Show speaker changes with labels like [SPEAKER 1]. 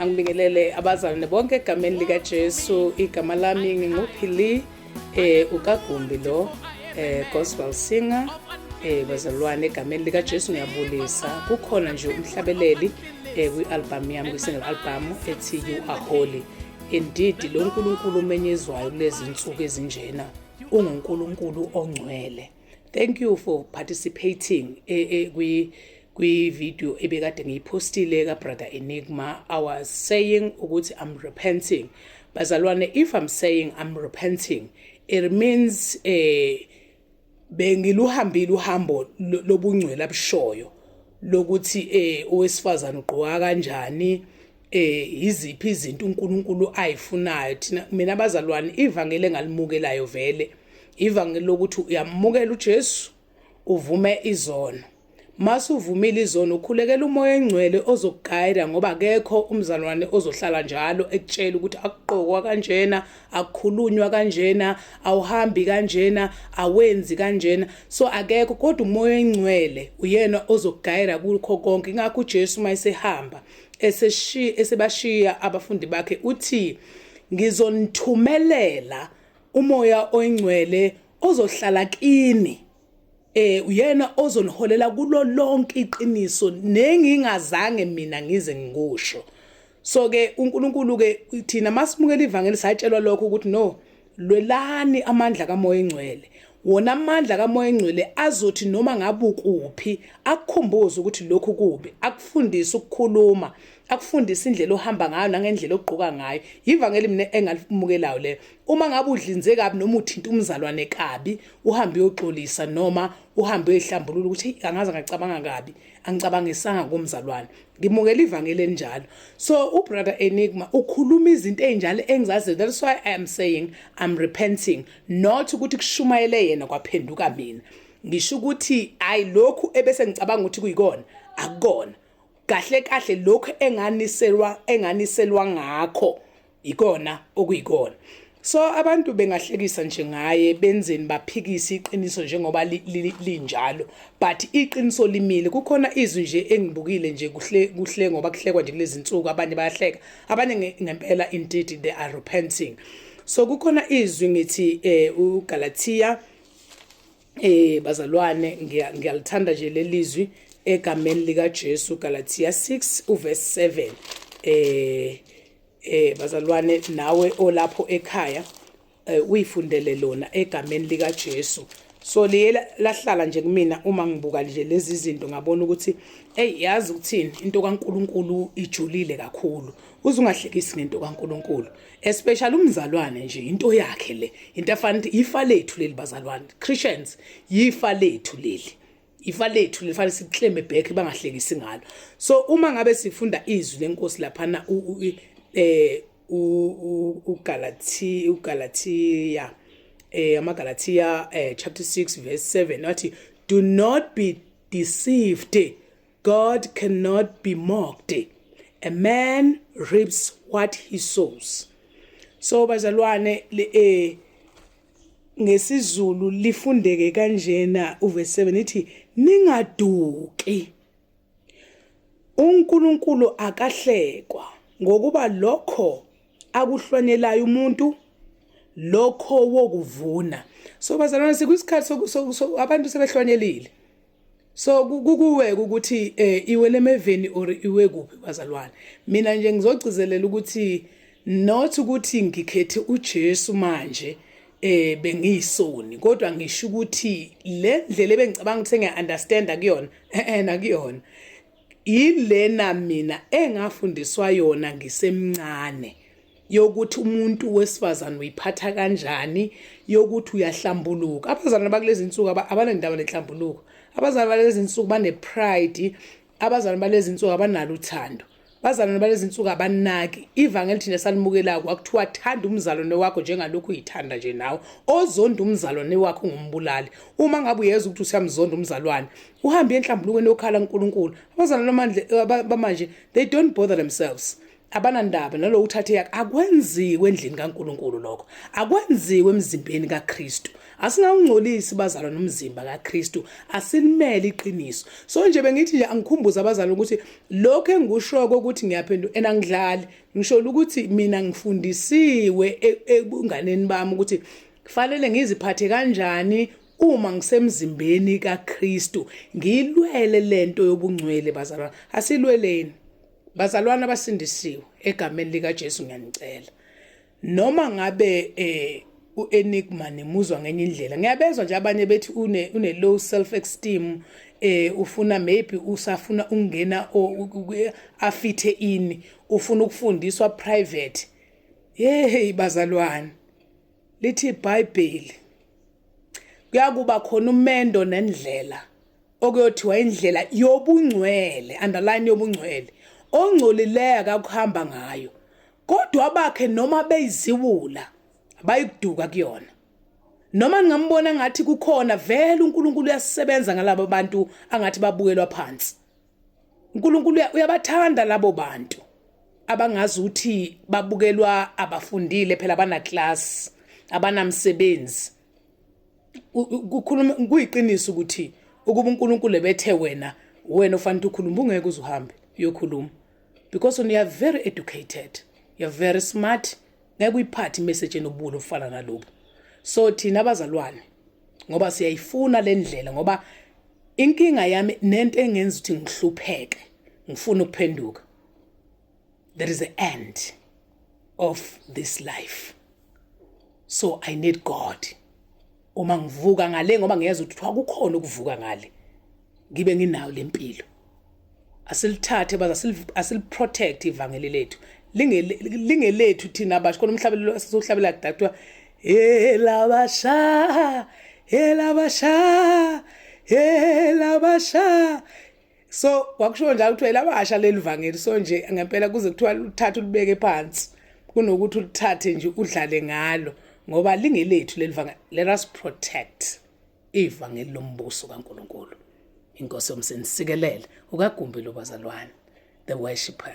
[SPEAKER 1] Angibingelele abazalwane bonke egameni likaJesu. Igama lami nginguPhili uKagumbi lo gospel singer. Bazalwane, egameni likaJesu ngiyabulisa. Kukhona nje umhlabeleli kwi-album yami, kwi-single album ethi "You Are Holy". Indeed, lo nkulunkulu omenyezwayo kulezi nsuku ezinjena unguNkulunkulu ongcwele. Thank you for participating kwi video ebekade ngiyipostile ka Brother Enigma. I was saying ukuthi I'm repenting. Bazalwane, if I'm saying I'm repenting, it means bengiluhambile uhambo lobungcwele abushoyo, lokuthi owesifazane ugqoka kanjani, iziphi izinto uNkulunkulu ayifunayo. Thina, mina abazalwane, ivangeli engalimukelayo vele ivangeli lokuthi uyamukela uJesu, uvume izono. Masuvumile izono, ukhulekela uMoya Engcwele ozokugayida, ngoba akekho umzalwane ozohlala njalo ekutshela ukuthi akuqokwa kanjena, akukhulunywa kanjena, awuhambi kanjena, awenzi kanjena. So akekho, kodwa uMoya Engcwele uyena ozokugayida kukho konke. Ingakho uJesu mayesehamba, eseshiya, esebashiya abafundi bakhe, uthi, "Ngizonithumelela uMoya Oyingcwele ozohlala kini, uyena ozoniholela kulo lonke iqiniso nengingazange mina ngize ngikusho." So ke uNkulunkulu ke, thina masimukela ivangeli, satshelwa lokho ukuthi no, lwelani amandla kaMoya Engcwele. Wona amandla kaMoya Engcwele azothi noma ngabe ukuphi akukhumbuze ukuthi lokhu kubi, akufundise ukukhuluma, akufundise indlela ohamba ngayo nangendlela ogqoka ngayo. Ivangeli mina engalimukelayo leyo. Uma ngabe udlinze kabi noma uthinta umzalwane kabi, uhambe uyoxolisa noma uhambe uyohlambulula ukuthi angaze ngacabanga kabi, angicabangisanga komzalwane. Ngimukela ivangeli elinjalo. So uBrother Enigma ukhuluma izinto ezinjalo engizaziyo. That's why I am saying I'm repenting, not ukuthi kushumayele yena kwaphenduka mina. Ngisho ukuthi hayi, lokhu ebese ngicabanga ukuthi kuyikona, akukona. Kahle kahle, lokhu enganiselwa ngakho ikona okuyikona. So abantu bengahlekisa nje ngaye, benzeni, baphikise iqiniso njengoba linjalo, but iqiniso limile. Kukhona izwi nje engibukile nje, kuhle kuhle, ngoba kuhlekwa nje kulezi insuku, abanye bayahleka, abanye ngempela indeed they are repenting. So kukhona izwi, ngithi uGalatia, bazalwane, ngiyalithanda nje lelizwi egameni lika Jesu. Galatia 6 uverse 7. Bazalwane, nawe olapho ekhaya, uyifundele lona egameni lika Jesu. So liye lahlala nje kumina uma ngibuka nje lezi zinto, ngabona ukuthi hey, yazi ukuthini, into kaNkuluNkulu ijulile kakhulu. Uze ungahlekisi ngento kaNkuluNkulu, especially umzalwane nje, into yakhe le, into afanele, ifa lethu leli bazalwane. Christians, yifa lethu leli, ifa lethu lifanele siclaim back, bangahlekisi ngalo. So uma ngabe sifunda izwi leNkosi laphana, uGalatia, amaGalatia chapter 6 verse 7, wathi, "Do not be deceived. God cannot be mocked. A man reaps what he sows." So bazalwane, ngesiZulu lifundeke kanjena uverse 7, ithi, "Ningaduki. uNkulunkulu akahlekwa, ngokuba lokho akuhlwanyelayo umuntu, lokho wokuvuna." So bazalwane, sikuyisikhathi abantu sebehlwanyelile. So kukuwe ukuthi iwele emeveni or iwe kuphi. Bazalwane, mina nje ngizogcizelela ukuthi not ukuthi ngikhethe uJesu manje bengiyisoni, kodwa ngisho ukuthi le ndlela ebengicabanga ukuthi sengiya understand akuyona, nakuyona ilena mina engafundiswa yona ngisemncane, yokuthi umuntu wesifazane uyiphatha kanjani, yokuthi uyahlambuluka. Abazalwane bakulezi insuku abanendaba nenhlambuluko. Abazalwane balezi insuku bane pride. Abazalwane balezi insuku abanalo uthando. Abazalwane balezi insuku abanaki ivangeli. Thina salimukelayo kwakuthiwa thanda umzalwane wakho njengalokhu uyithanda nje nawe. Ozonda umzalwane wakho ungumbulali. Uma ngabe uyezwa ukuthi usiyamzonda umzalwane, uhambe enhlambulukweni yokhala uNkulunkulu. Abazalwane bamanje, they don't bother themselves. Abanandaba nalowo uthathe yakhe. Akwenziwe endlini kaNkuluNkulu lokho, akwenziwe emzimbeni kaKristu. Asingawungcolisi bazalwa nomzimba kaKristu, asilimele iqiniso. So nje bengithi nje angikhumbuze abazalwa ukuthi lokho engikushoko ukuthi ngiyaphenduka and angidlali, ngisho ukuthi mina ngifundisiwe ebunganeni bami ukuthi kufanele ngiziphathe kanjani uma ngisemzimbeni kaKristu, ngiyilwele lento yobungcwele bazalwana. Asilweleni bazalwana abasindisiwe egameni likaJesu, ngiyanicela. Noma ngabe uEnigma nimuzwa ngenye indlela, ngiyabezwa nje abanye bethi une low self esteem, ufuna maybe usafuna ukungena afithe ini, ufuna ukufundiswa private. Hey bazalwane, lithi iBhayibheli kuyakuba khona umendo nendlela okuyothiwa indlela yobungcwele, underline yobungcwele, ongcolileyo akakuhamba ngayo, kodwa abakhe noma beyiziwula abayikuduka kuyona. Noma ningambona ngathi kukhona vele uNkulunkulu uyasebenza ngalabo bantu angathi babukelwa phansi. uNkulunkulu uyabathanda labo bantu abangazi ukuthi babukelwa, abafundile phela, abana class, abanamsebenzi. Kukhuluma kuyiqiniso ukuthi ukuba uNkulunkulu ebethe wena wena ufanele ukhuluma, ungeke uze uhambe uyokhuluma because you are very educated, you are very smart, ngeke uyiphathe imessage enobulo ofana nalobu. So thina abazalwane, ngoba siyayifuna le ndlela, ngoba inkinga yami nento engenza ukuthi ngihlupheke ngifuna ukuphenduka, there is an end of this life, so I need God. Uma ngivuka ngale, ngoba ngiyeza ukuthi kuthiwa kukhona ukuvuka ngale, ngibe nginayo lempilo. Asilithathe baza, asiliprotect ivangeli lethu, lingelethu thina abasha. Khona umhlabelelo esizohlabela kudala, kuthiwa elabasha, elabasha, elabasha. So kwakushiwo njalo kuthiwa elabasha leli vangeli. So nje ngempela kuze kuthiwa ulithathe ulibeke phansi kunokuthi ulithathe nje udlale ngalo, ngoba lingelethu leli vangeli. Let us protect ivangeli lombuso kaNkuluNkulu. Inkosi yomsenisikelele. Ukagumbi lo bazalwane, the worshipper.